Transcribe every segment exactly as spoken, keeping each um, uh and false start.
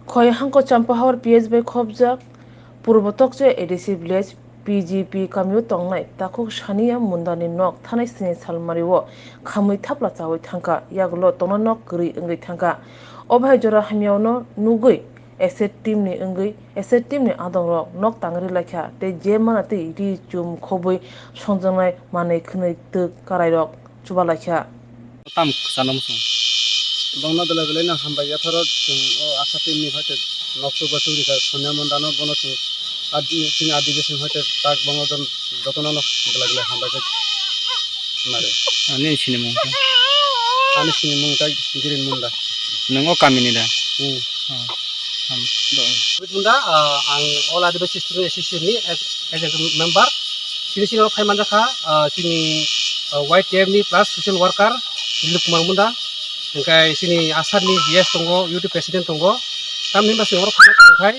Khoi hangko Champahor P S bai khobjak Purbo Tokche A D C village P G P kamio tongnai takhuk Sania Mundani nok thanai sini salmario khamwi thapla chawi thangkha, yagulo tongna nok kwrwi wngwi thangkha. Obo hai jora hamyao no nugwi S A team ni wngwi S A team ni adong rok nok tangri laikha tei je mana tei ri chum khobwi songjaknai manwi khwnwi twk karai rok chuba laikha. Tam kwchano muchung. Bongno belai belai no hambai yatharo chwng o Asa team ni hoite nok chuba churi kha Sonia Munda no bono chwng adi chini adi jesing hoite tak bongno don jotono no belai belai hambai khe mare. Ani sini mung kha? Ani sini mung kha Girin Munda. Nung o kami ni da? Hmm. Ah, ham, do. Munda, ah, ang All Adivasi Student Association ni as, as a member. Chini sini o phai manjakha, ah, chini, ah, Y T F ni plus social worker Dilip Kumar Munda. Hingkai chini Asa ni G S tongo, youth president tongo. Tamni hwnba chwng oro khamna tongkhai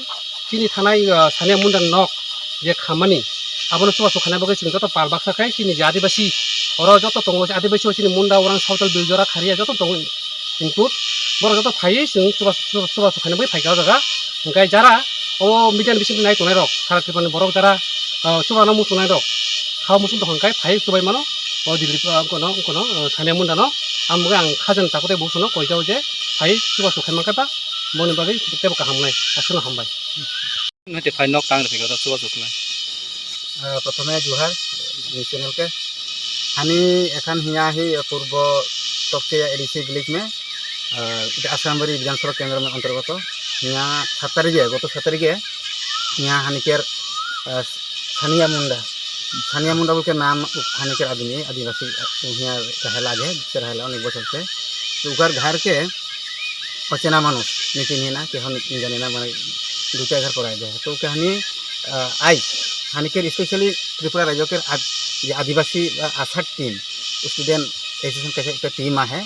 chini thanai, ah, Sania Munda nok je khammani abono chubachu khaina bagwi chwng joto pal baksa khai chini je Adivasi oro joto tongo, Adivasi o chini Munda, Orang, Sawtal, Biljora, Kharia joto tongo. Hingkuk borok joto phaiwi chwng chuba, chuba, chubachu khaina bagwi phaikha o jaga. Hingkai jara o media ni bisingtwi nai tongnai rok, sara Tripura ni borok jara, ah, chuba no muchungnai rok, kha muchung tong hingkai phaiwi chubai mano o Dilip, ah, wngkono, wngkono, ah, Sania Munda no. Ang bagwi ang khajani takhuk tei bukuno koijao je phaiwi chubachu khai mankha ba boni bagwi teibo kaham wngnai. Aswkno hambai. Nai tei phai nok tang rwphai khe oro chubachu khlai. Ah, prothome juhar ni channel khe. Hani ekhan hiya hi purbo Tokcheya A D C village mein, ah, Asambari Bidhan Sabha kendro mein antargato. Hiya sat tarikhe, goto sat tarikhe hiya haniker, ah, Sania Munda. Sania Munda bol ke naam haniker admi, adivasi, ah, hiya kahla hai, kahla onek bochor se. To ukar ghar ke ochena manush, nitin hina, ke hon jane na, mane, dui ta ghar porai de. To ke hani, ah, ai, hani ke specially Tripura rajyo ke ad-, ye adivasi, ah, Asa team, student association kaise ekta team ahe.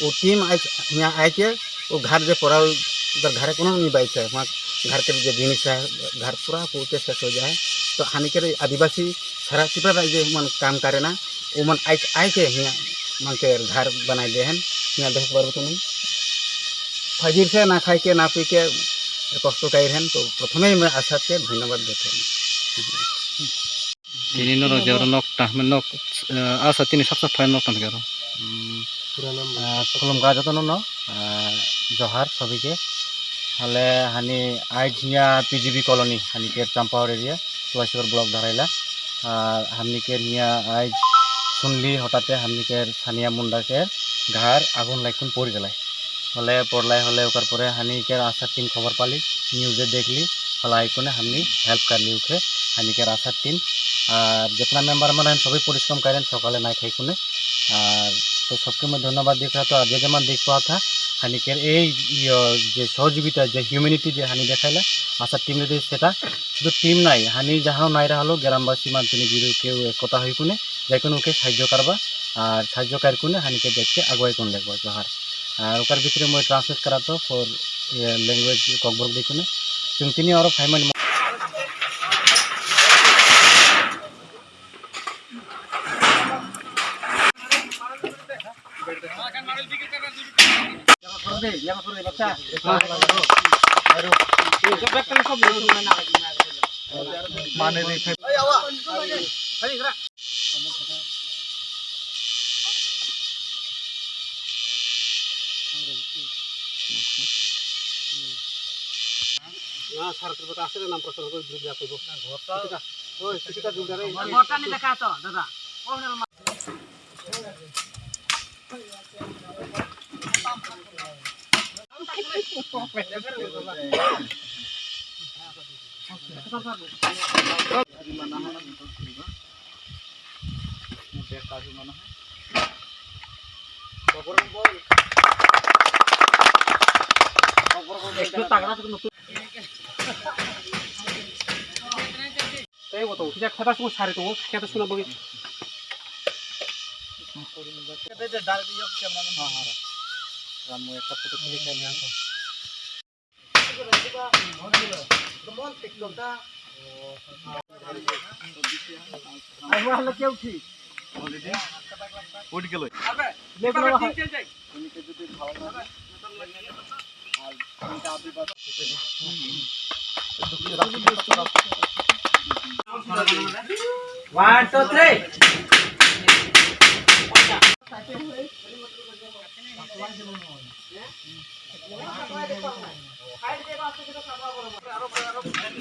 O team ai, hiya ai ke, o ghar je pora, udhar ghar kono nahi bachcha hai, wahan ghar ke je jinis hai, ghar pura pur ke ses ho jai. To hani ke adivasi sara Tripura rajyo man kam kare na, Oman ai, ai ke hiya mangke ghar banai de hen, hiya behek bar butuni. Phajir se na khai ke na pui ke kosto kai hen, to prothome me Asa ke dhonyabad de thai. Tini norok je oro nok ta, nok, eh, Asa tini sabsa phai nok ta kero. Hmm. Ah, khulumkha jotono no, ah, johar sobi ke. Hale hani ai hiya P G B colony, hani ke Champahor area, Tulasibor block Dharaila. Ah, hamni ke niya ai sunli hotate hamni ke Sania Munda ke ghar agun laikhun pori galai. Hole porlai hole ukar pore hani ke Asa team khobor pali, news e dekhli, halai kune hamni help karli ukhe hani ke Asa team. Ar jitna member mane sobi porishrom karen sokale nai khai kune. Ar to sobke moi dhonyabad dikha to ar je jeman dikh pa tha hani ke ei yo je sohojogita je humanity je hani dekhaila Asa team le seta Sudu team nai, hani jahano nai rahalo, gerambasi mantuni biru keu ek kota hoi kune, jaikunu ke sahajyo karba, ar sahajyo kar kune, hani ke detke agwai kun lekba, johar. Ar okar bhitre moi translate karato for, eh, language Kokborok dei kune. Chwng tini oro phaimani. Tei bo tongo, kisa khata sung sari tongo, khata suna bagwi. Ramu ekta photo click khaina. Already? Uthi gelo. One, two, three.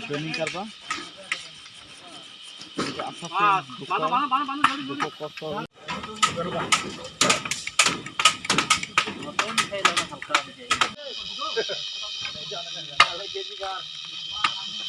Training karba. Asa se dukha, dukha kosto.